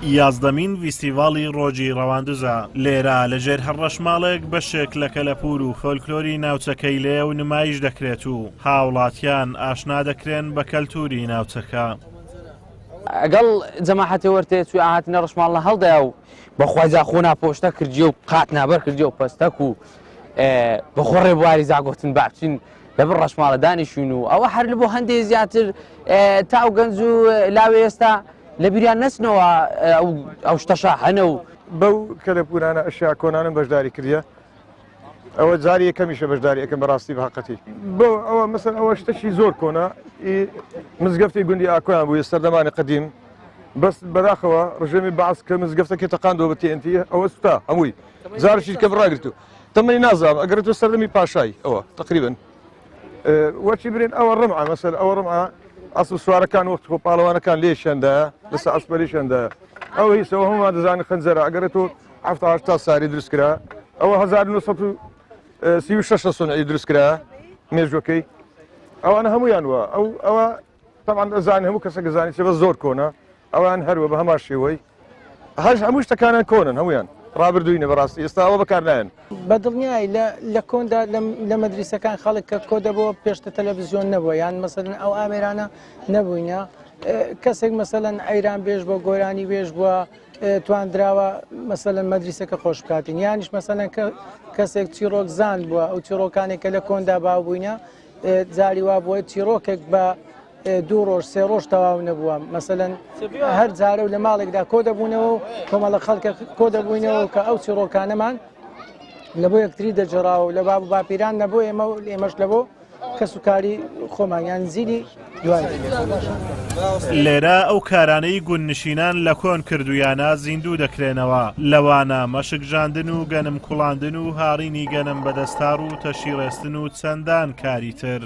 یازدەمین ڤیستیڤاڵی ڕۆژی ڕەواندزە. لێرە لە ژێر هەر ڕەشماڵێک بەشێک لە کەلەپوور و فۆلکلۆری ناوچەکەی لێیە و نمایش دەکرێت و هاوڵاتیان ئاشنا دەکرێن بە کەلتووری ناوچەکە. ئەگەڵ جەماحەتێ وەرتێ چوی ئاهاتنە ڕەشماڵ لە هەڵدایا و بەخوای جا خۆنا پۆشتە کردیە و قاتنا بەر کردیە و پەستەک و بەخۆ ڕێبواری جا گۆتن با بچین لەبەر ڕەشماڵە دانیشوین و ئەوە هەر لە بۆ هەندێ زیاتر تا ئەو گەنج و لاوێ ئێستا لە بیریان نەچنەوە ئەو شتەشا هەنە و بەو کەلەپوورانە ئەشیا کۆنانم بەشداری کردیە ئەوە جاری یەکەمیشە بەشداری ئەەکەم بەڕاستی بەقەتی بۆ ئەوە مەسەر ئەوە شتەکی زۆر کۆنە مزگەفتی گوندی ئاکۆیان بووە سەردەمانی قدیم بەس بەداخەوە ڕژێمی بەعس کە مزگەفتەکەی تەقاندەوە بە TNT ئەوە سوتا هەمووی جارشی کە بڕاگرتو تەمەنی نازانم ئەگەر تۆ سەردەمی پاشای ئەوە تقریبن وەچی برێن ئەوە ڕمعە مەسەر ئەوە ڕمعە ئەسڵ سوارەکان وەخت خۆ پاڵەوانەکان لێشیاندا لەسەر ئەسپەریشیاندا ئەو هیسەوە هەمومان دەزانین خەنجەرە ئەگەر تۆ 70 ساری دروست کرا ئەوە 1936 سنعی دروست کرا مێژوەکەی ئەوانە هەمویان وە ئەو ئەوە طبعا ئەزانین هەموو کەسێک زانی چ بە زۆر کۆنە ئەوان هەروە بە هەمان شێوەی هەش هەموو شتەکانیان کۆنن هەمویان ڕابردووینە بەڕاستی ئێستا ئەوە بەکار نایەن. بە دڵنیایی لە لە کۆندا لە مەدریسەکان خەڵک کە کۆ دەبەوە پێشتە تەلەڤزیۆن نەبووە یان مەسەلەن ئەو ئامێرانە نەبووینە کەسێک مەسەلەن ئەیران بێژ بۆ گۆرانی بێژ بووە تواندراوە مەسەلەن مەدریسەکە خۆش بکاتین یانیش مەسەلەن کە کەسێک چیڕۆک زان بووە ئەو چیڕۆکانێک کە لە کۆندا باو بووینە جاری وا بووە چیڕۆکێک بە دوو ڕۆژ سێ ڕۆژ تەواو نەبووە مەسەلەن هەر جارە و لە ماڵێکدا کۆ دەبوونەوە و کۆمەڵە خەڵکە کۆ دەبووینەوە کە ئەو چیڕۆکانەمان لە بۆ یەکتری دەجێڕاوە و لە باب و باپیران نەبوو ئێمە و ئێمەش لە بۆ کەس و کاری خۆمان یان زیلی دوای. لێرە ئەو کارانەی گوندنشینان لە کۆن کردوویانە زیندوو دەکرێنەوە، لەوانە مەشک ژاندن و گەنم کوڵاندن و هاڕینی گەنم بە دەستاڕ و تەشی ڕێستن و چەندان کاری تر.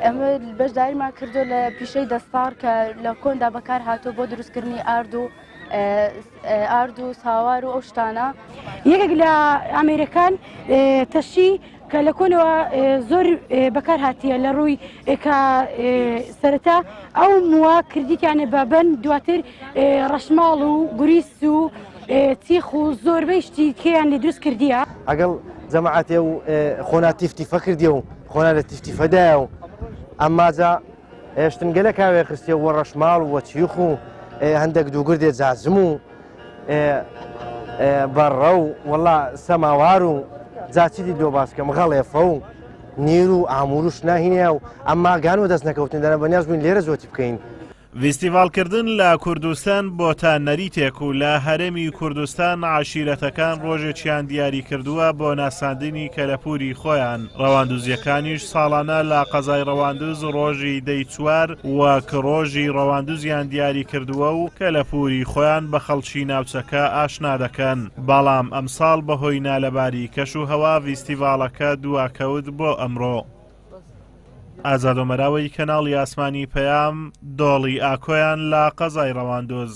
ئێمە بەشداریمان کردو لە پیشەی دەستاڕ کە لە کۆندا بەکار هاتووە بۆ دروستکردنی ئارد و ئارد و ساوار و ئەو شتانە. یەکێک لە ئامێرەکان تەشی کە لە کۆنەوە زۆر بەکار هاتیە لە ڕووی کە سەرەتا ئەو مووە کردیتیانە بە بەند دواتر ڕەشماڵ و گوریس و تیخ و زۆربەی شتی کێیان لێ دروست کردیە. ئەگەڵ جەماعەتێ و خۆنا تیف تیفە کردیە و خۆنا لە تیف تیفەدایە و ئەمما جا هێشتن گەلە کاوێ خستیە وە ڕەشماڵ و چیخ و هەندێک دووگردێ جازم و بەڕە و وەڵا سەماوار و جا چی دی لۆ باس کەم غەڵێفە و نیر و ئامور و شناهینە و ئەمما گان و دەست نەکەوتن دەنە بەنیاز بووین لێرە زۆتی بکەین. ڤیستیڤاڵکردن لە کوردستان بۆتە نەریتێک و لە هەرێمی کوردستان عەشیرەتەکان ڕۆژێکیان دیاریکردووە بۆ ناساندنی کەلەپوری خۆیان، ڕەواندوزییەکانیش ساڵانە لە قەزای ڕەواندز ڕۆژی دەی چوار وەک ڕۆژی ڕەواندوزیان دیاریکردووە و کەلەپوری خۆیان بە خەڵکی ناوچەکە ئاشنا دەکەن، بەڵام ئەمساڵ بەهۆی نالەباری کەش و هەوا ڤیستیڤاڵەکە دواکەوت بۆ ئەمڕۆ. ئازاد ئۆمەراوەی کەناڵی ئاسمانی پەیام، دۆڵی ئاکۆیان لە قەزای ڕەواندوز.